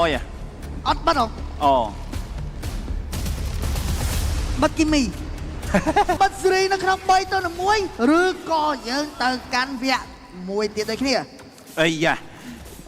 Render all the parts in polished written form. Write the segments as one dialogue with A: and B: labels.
A: យហ៎
B: អត់បាត់ហ៎
A: អូ
B: បាត់គីមី បាត់សេរីនៅក្នុង3ទៅនឹង1ឬក៏យើងទៅកាន់វគ្គមួយទៀតដូចគ្នា
A: អីយ៉ា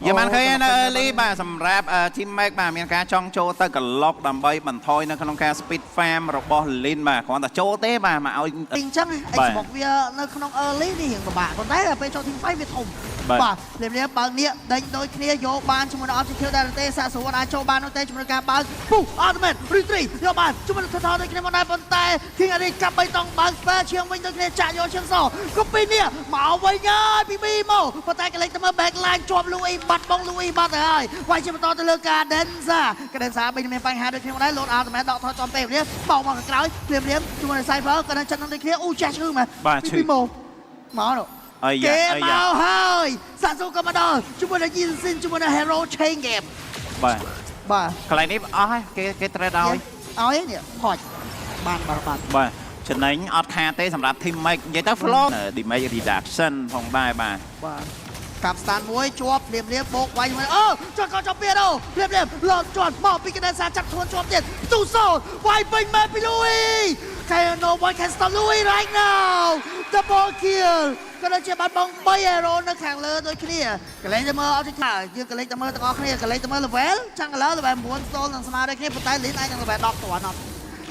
A: យើងបានឃើញនៅ early បាទសម្រាប់ team Max បាទមានការចង់ចូលទៅក្លុកដើម្បីបន្ថយនៅក្នុងការ speed farm របស់ Lin បាទគ្រាន់តែចូលទេបាទមកឲ្យ
B: អញ្ចឹងអី
A: បាទ
B: ស្មុកវានៅក្នុង early នេះរៀងពិបាកប៉ុន្តែដល់ពេលចូល team fight វាធំ
A: បាទ
B: បាទលៀមលៀមបើកនេះដេញដូចគ្នាយកបានជាមួយនឹង objective ដែរទេសាកសួរអាចចូលបាននោះទេជាមួយនឹងការបើកពុះ ultimate retreat យកបានជាមួយនឹងថថដូចគ្នាមកដែរប៉ុន្តែ King Ari កាប់បីតង់បើក spell ឈៀងវិញដូចគ្នាចាក់យកឈៀងសកូពីនេះមកវិញហើយពីប៊ីមកប៉ុន្តែកលេចទៅមើល back line ជាប់លូអ៊ីបាត់បងលូអ៊ីបាត់ទៅហើយវាយជាបន្តទៅលើ Cadenza Cadenza បីមានបញ្ហាដូចគ្នាមកដែរ load ultimate ដកថយចំពេលនេះបោកមកខាងក្រោយភ្លាមភ្លាមជាមួយនឹង Cypher ក៏នឹងចិត្តនឹងដូចគ្នាអូចាស់ឈឺមែន
A: បាទឈឺ
B: ពីមកមកនោះ
A: អីយ៉ា
B: គេ
A: អីយ៉ា
B: មកហើយសាក់ស៊ូក៏មកដល់ជាមួយនឹង Yin Sin ជាមួយនឹង Hero Chain Game
A: បាទ
B: បាទ
A: កន្លែងនេះអស់ហើយគេគេ trade ឲ្យ
B: ឲ្យនេះផុចបានបាទបាទ
A: បាទចំណេញអត់ខាតទេសម្រាប់ team Max និយាយទៅ flow damage reduction ផងដែរបាទ
B: បាទកាប់ស្តានមួយជាប់ភ្លាមភ្លាមបោកវាយមួយអូជាប់កជាប់ទៀតអូភ្លាមភ្លាមលត់ជាប់មកពីកណ្ដាលសាចាប់ធ្ងន់ជាប់ទៀតទូសូលវាយពេញមែនពីលូអ៊ី Can no one can stop Louis right now. Double kill ក៏ដូចជាបាត់បង់3 hero នៅខាងលើដូចគ្នាកលែងទៅមើលអត់ទេយើងកលែងទៅមើលទាំងអស់គ្នាកលែងទៅមើល level ចាំងឥឡូវ level 9 stone នឹងស្មើដូចគ្នាប៉ុន្តែ Lin អាចនឹង level 10តអត់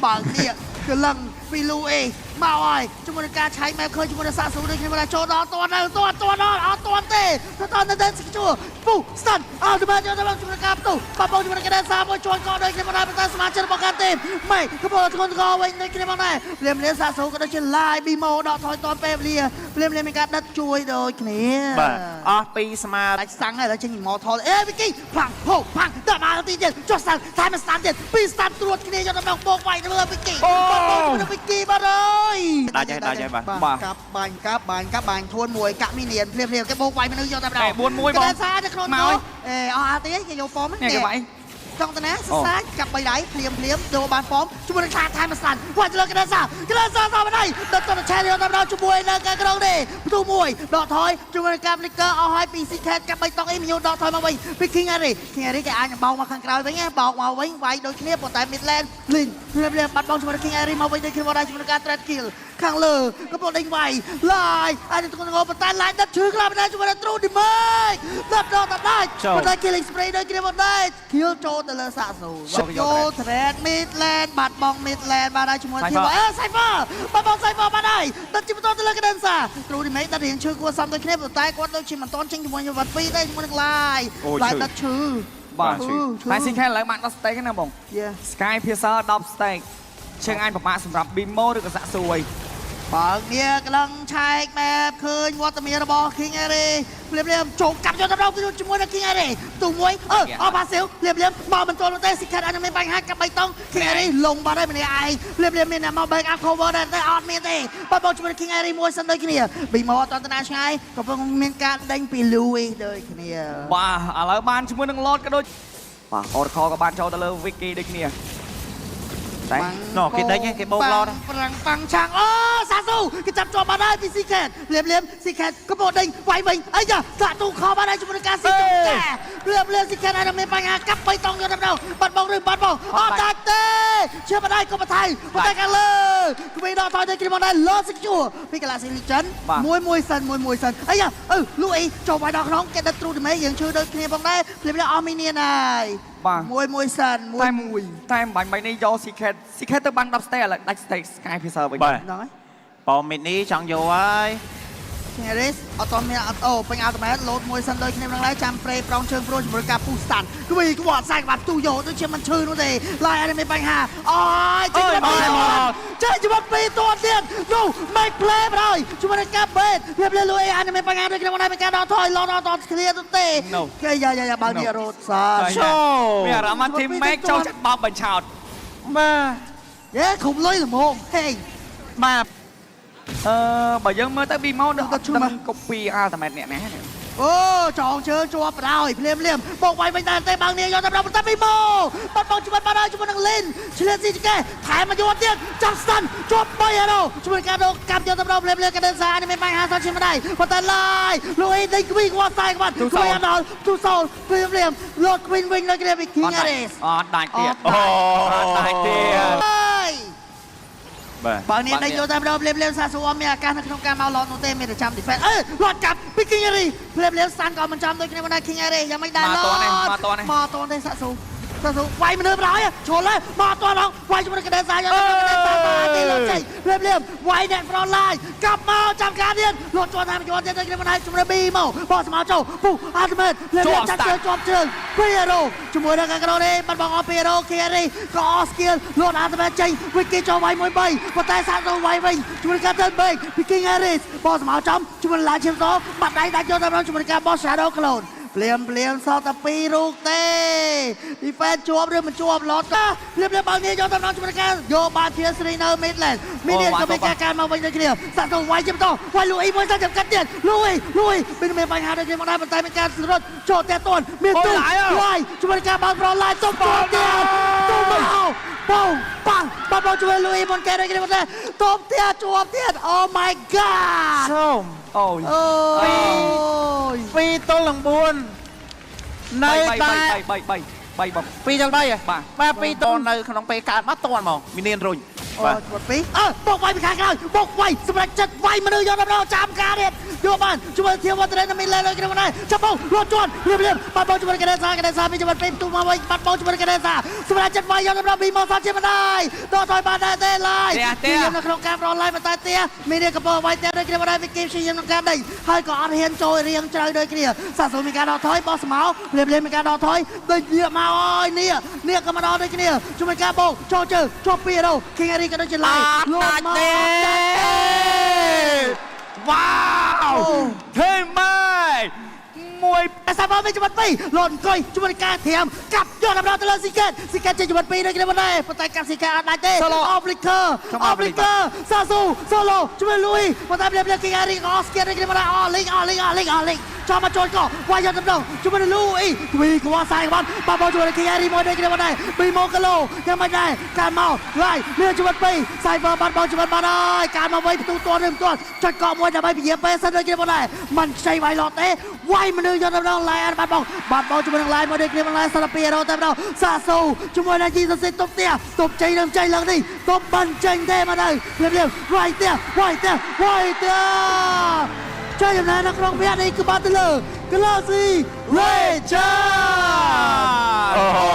B: បើនេះគឺលឹងពីលូអេមកហើយជាមួយនឹងការឆែកម៉ែឃើញជាមួយនឹងសាក់ស៊ូដូចគ្នាមកចូលដល់តនៅតតដល់អត់តទេទៅតនៅតែជួពុស្តាន់អត់ទៅបានយកទៅជាមួយនឹងការផ្ទុះបាត់បង់ជាមួយនឹងកណ្ដាលសាមួយជួនកដូចគ្នាមកដែរប៉ុន្តែសមាជិករបស់ការទេម៉េចកំពុងធ្ងន់ធ្ងរវិញដូចគ្នាមកដែរភ្លាមភ្លាមសាក់ស៊ូក៏ដូចជា live ប៊ីម៉ូដកថយតពេលវេលាភ្លាមភ្លាមមានការដិតជួយដូចគ្នា
A: បាទអស់ពីស្មើ
B: ដាច់សាំងហើយឥឡូវចេញ Immortal អេវិគីផាំងហូផាំងដាក់មកទីទៀតចុះសាំងថែមស្តានទៀតពីរស្តានត្រួតគ្នាយកដល់បោកវាយទៅលើវិគីបាត់បោកទៅវិគីបាត់ហើយ
A: ដាច់ហើយដាច់ហើយបាទ
B: បាទកាប់បាញ់កាប់បាញ់កាប់បាញ់ធួនមួយកាក់មីលៀនភ្លាមភ្លាមគេបោកវាយមនុស្សយកតែម្ដង
C: អេ4-1បង
B: កណ្ដាលសាទៅក្នុង
C: មកហើយ
B: អេអស់អាទេគេយកប៉ម
C: នេះគេវាយ
B: ចង់តាណាសរសាកាប់បីដៃភ្លាមភ្លាមយកបានប៉មជាមួយនឹងឆាថែមស្តានវាយទៅលើកណ្ដាលសាកណ្ដាលសាសមដៃដល់ទៅឆែយកតែម្ដងជាមួយនឹងការក្រុងនេះផ្ទុះមួយដកថយជាមួយនឹងការ flicker អស់ហើយពី Secret កាប់បីតង់អីមីញូដកថយមកវិញពី King Harry King Harry គេអាចនឹងបោកមកខាងក្រោយវិញណាបោកមកវិញវាយដូចគ្នាប៉ុន្តែ mid lane លីងភ្លាមភ្លាមបាត់បង់ជាមួយនឹង King Harry មកវិញដូចគ្នាមកដែរជាមួយនឹងការ trade kill ខាងលើកំពុងដេញវាយឡាយអាចនឹងធ្ងន់ធ្ងរប៉ុន្តែឡាយដិតឈឺខ្លាំងណាស់ជាមួយនឹង True Damage ដិតដល់ដល់ដាច់
A: ចូល
B: ប៉ុន្តែ Killing Spree ដូចគ្នាមកដែរ kill ចូលទៅលើសាក់ស៊ូ
C: ចូល
B: យក trade mid lane បាត់បង់ mid lane បានហើយជាមួយ
C: Cypher
B: ធីមអេ Cypher បាត់បង់ Cypher បានហើយដិតជាបន្តទៅលើ Cadenza True Damage ដិតរៀងឈឺគួរសមដូចគ្នាប៉ុន្តែគាត់ដូចជាមិនទាន់ចេញជាមួយនឹងវត្ត2ទេជាមួយនឹង Live
A: អូ
B: Live
A: ឈឺ
B: ដិតឈឺ
C: បាទ
B: ឈឺឈឺ
C: តែ CK ឥឡូវបាន10 stake ណាបង
B: Yeah.
C: Sky Piercer 10 stake ជើងអញប្រមាថសម្រាប់ Bimo ឬក៏សាក់សួយ
B: បើកនេះក្លឹងឆែកម៉ែបឃើញវត្តមានរបស់ King Ari ភ្លាមភ្លាមចូលកាប់យកទៅដល់ជាមួយនឹង King Ari ទូមួយអឺអស់បាស៊ីលភ្លាមភ្លាមមកមិនទាន់នោះទេ Secret អត់មានបញ្ហាកាប់បីតង់ King Ari លងបាត់ហើយម្នាក់ឯងភ្លាមភ្លាមមានអ្នកមក back up cover ដែរតែអត់មានទេបាត់បោជាមួយនឹង King Ari មួយសិនដូចគ្នាប៊ីម៉ូអត់តតាឆ្ងាយកំពុងមានការដេញពី Louis ដូចគ្នា
C: បាទឥឡូវបានជាមួយនឹង Lord ក៏ដូចបាទ Oracle ក៏បានចូលទៅលើ Wiki ដូចគ្នាតែ
A: ណោះគេដេញឯងគេបោក Lord
B: ប្រាំងប៉ាំងឆាងអូសាស៊ូគេចាប់ជាប់បាត់ហើយពី Secret ភ្លាមភ្លាម Secret កំពុងដេញវាយវិញអីចាសាក់ទូខបាត់ហើយជាមួយនឹងការស៊ីចុងកាភ្លាមភ្លាម Secret ហើយមានបញ្ហាកាប់បីតង់យកតែម្ដងបាត់បងឬបាត់បងអត់ដាច់ទេជឿបាត់ហើយកុំបន្ថៃប៉ុន្តែខាងលើគ្មានដកថយទៅគ្មានមកដែរ Lord Secure ពី Galaxy Legend មួយមួយសិនមួយមួយសិនអីយ៉ាអឺលូអីចូលវាយដល់ក្នុងគេដិតទ្រូតមេយើងឈឺដូចគ្នាផងដែរភ្លាមភ្លាមអស់មីនៀនហើយ
C: បាទ
B: មួយមួយសិនមួយ
C: តែ
B: មួយ
C: តែបាញ់បាញ់នេះយក Secret Secret ទៅបាន10 stake ឥឡូវដាច់ stake Sky Piercer វិញ
A: បាទ
B: ហ្នឹងហើយ
A: ប៉មីតនេះចង់យកហើយ
B: Harris អត់តមានអត់អូពេញអត់មែនលោតមួយសិនដូចគ្នានឹងដែរចាំប្រេប្រងជើងព្រួយជាមួយការពុះស្តាន់គវីក្បត់សាច់បាត់ទូយោដូចជាមិនឈឺនោះទេឡាយអត់មានបញ្ហាអូយចេញមកចេញជាមួយពីរតទៀតនោះ make play បណ្ដោយជាមួយនឹងការបេតវាភ្លេលួយអត់មានបញ្ហាដូចគ្នាមកដែរមានការដកថយឡតអត់ clear ទៅទេគេយ៉ាយ៉ាយ៉ាបើនេះរត់សា
A: ចូល
C: មានអារម្មណ៍ថា Team Max ចូលចិត្តបោកបញ្ឆោត
A: បាទ
B: យេក្រុមលុយល្មមហេ
A: បាទ
C: អឺបើយើងមើលទៅ Bimo ដូច
B: គាត់ឈឺមក
C: ដឹង copy Ultimate អ្នកណានេះ
B: អូចងជើងជាប់បណ្ដោយភ្លាមភ្លាមបោកវាយវិញតែទេបាងនេះយកតែដល់បន្តិចពីមកបាត់បង់ជីវិតបាត់ហើយជាមួយនឹងលិនឆ្លៀតស៊ីចកេថែមមកយកទៀតចាប់ស្តាន់ជាប់3ហេរ៉ូជាមួយការដកកាប់យកតែដល់ភ្លាមភ្លាមកដេនសានេះមានបញ្ហាសោះជាមិនដែរប៉ុន្តែឡាយលូអ៊ីដេញគវីក្បាលខ្សែក្បាត់គវីអត់ដល់ទូសូលភ្លាមភ្លាមលត់គវីនវិញនៅគ្នាពី King Ares
C: អត់ដាច់ទៀត
A: អូ
C: អត់ដាច់ទៀត
B: អើយ
A: បាទ
B: បើនេះដេញយកតែម្ដងភ្លាមភ្លាមសាស៊ូអត់មានឱកាសនៅក្នុងការមកឡតនោះទេមានតែចាំ defense អេលត់កាប់ពី King Ares ភ្លាមភ្លាមសាន់ក៏មិនចាំដូចគ្នាមិនដែរ King Ares យ៉ាងមិនដែរ
C: មក
B: លត់
C: តនេះមកតនេះ
B: មកតនេះសាស៊ូសាស៊ូវាយមនុស្សបណ្ដោយជ្រុលហើយមកតនវាយជាមួយនឹងកដេសាយកទៅកដេសាបាទទីលត់ចេញភ្លាមភ្លាមវាយអ្នក front line កាប់មកចាំការទៀតលត់ជាប់តាមជាប់ទៀតដូចគ្នាមិនដែរជំរឿប៊ីមកបោះស្មៅចូលពុះអាត់មេតភ្លាមភ្លាមចាប់ជើងជាប់ជើងពីរ៉ូជាមួយនឹងកាក្រនេះបាត់បង់អស់ពីរ៉ូ King Ares ក៏អស់ skill លត់អាត់មេតចេញវិគីចូលវាយមួយ3ប៉ុន្តែសាស៊ូវាយវិញជាមួយនឹងការ turn back ពី King Ares បោះស្មៅចំជាមួយនឹងឡាឈាមសបាត់ដៃដាច់យកតែម្ដងជាមួយនឹងការបោះ Shadow Clone ភ្លាមភ្លាមសល់តែពីររូបទេ defense ជាប់ឬមិនជាប់ឡតកាភ្លាមភ្លាមបើនេះយកតំណងជាមួយនឹងការយកបានធាស្រីនៅ Midland មាននេះក៏មានការការមកវិញដូចគ្នាសាក់ទៅវាយជាបន្តវាយលូអ៊ីមួយសាចាំកាត់ទៀតលូអ៊ីលូអ៊ីមានមានបញ្ហាដូចគ្នាមកដែរប៉ុន្តែមានការរត់ចូលតែតន់មានទូវាយជាមួយនឹងការបើកប្រឡាយតុបជាប់ទៀតទូមកបងប៉ាំងបាត់បោជួយលូអ៊ីមុនគេដូចគ្នាមកដែរតបទៀតជាប់ទៀត Oh my god
A: សូម
C: អូយ
B: អូយ
A: 2ទល់នឹង4នៅ
C: 3
A: តែ
C: 3 3 3 3បង
A: 2ទល់3ហ៎
C: បាទ
A: បាទ2ទល់នៅក្នុងពេលកើតមកតន់ហ្មងមីនានរុញ
B: អូ
A: បាទ
B: ជួបពីរអើបុកវាយពីខាងក្រោយបុកវាយសម្រាប់ចិត្តវាយមនុស្សយកដល់ចាំការទៀតយកបានជួយធាវត្តរេនមីលេលើគ្នាមកដែរចាប់បងលត់ជន់លៀបលៀបបាត់បងជាមួយកដេសាកដេសាពីជាមួយពេលទូមកវិញបាត់បងជាមួយកដេសាសម្រាប់ចិត្តវាយយកដល់ពីមកសជាមិនដែរតថយបានដែរទេឡាយនៅក្នុងការប្រឡាយប៉ុន្តែទៀមានរៀងកំពុងវាយទៀដូចគ្នាមកដែរវិគីព្យាយាមក្នុងការដេញហើយក៏អត់ហ៊ានចូលរៀងជ្រៅដូចគ្នាសាស៊ូមានការដកថយបោះស្មោលៀបលៀបមានការដកថយដូចនេះមកអើយនេះនេះក៏មកដល់ដូចគ្នាជួយការបោកចូលជើងជាប់ពីរ៉ូ King Ari ក៏ដូចជាឡាយ
C: អត់ដាច់ទេវ៉ាវទេម៉ែមួយ
B: តែសាប់មានចំណុច2លន់អង្គុយជាមួយនឹងការធៀមកាប់យកដល់ទៅលើស៊ីកេតស៊ីកេតចេញចំណុច2ដូចគ្នាមិនដែរប៉ុន្តែកាប់ស៊ីកេតអត់ដាច់ទេអបលីកឺអបលីកឺសាស៊ូសូឡូជាមួយលូយប៉ុន្តែភ្លាមៗ King Ari ក៏អស់ស្គៀតដូចគ្នាមិនដែរអលីងអលីងអលីងអលីងចូលមកចូលកវាយយកតំណងជាមួយនឹងលូអ៊ីទ្វីក្បាលខ្សែក្បាលបាបជាមួយនឹង King Ari មួយដូចគ្នាមិនដែរពីម៉ូគីឡូយ៉ាងមិនដែរការមកឡាយមានចំណុច2 Cyber បាត់បង់ចំណុចបាត់ហើយការមកវិញផ្ទុះទាន់ឬមិនទាន់ចុចកមួយដើម្បីពជាពេលសិនដូចគ្នាមិនដែរមិនខ្ចីវាយឡតទេវាយមនុស្សយកតំណងឡាយអត់បាត់បង់បាត់បង់ជាមួយនឹងឡាយមួយដូចគ្នាមិនដែរសិលពីរ៉ូតែម្ដងសាស៊ូជាមួយនឹងជីសុសិតុបផ្ទះតុបចេញនឹងចេញឡើងនេះតុបមិនចេញទេមកទៅភ្លាមភ្លាមវាយផ្ទះវាយផ្ទះវាយផ្ទះចេញចំណែកនៅក្នុងវគ្គនេះគឺបាត់ទៅលើ Galaxy Legend
A: អូ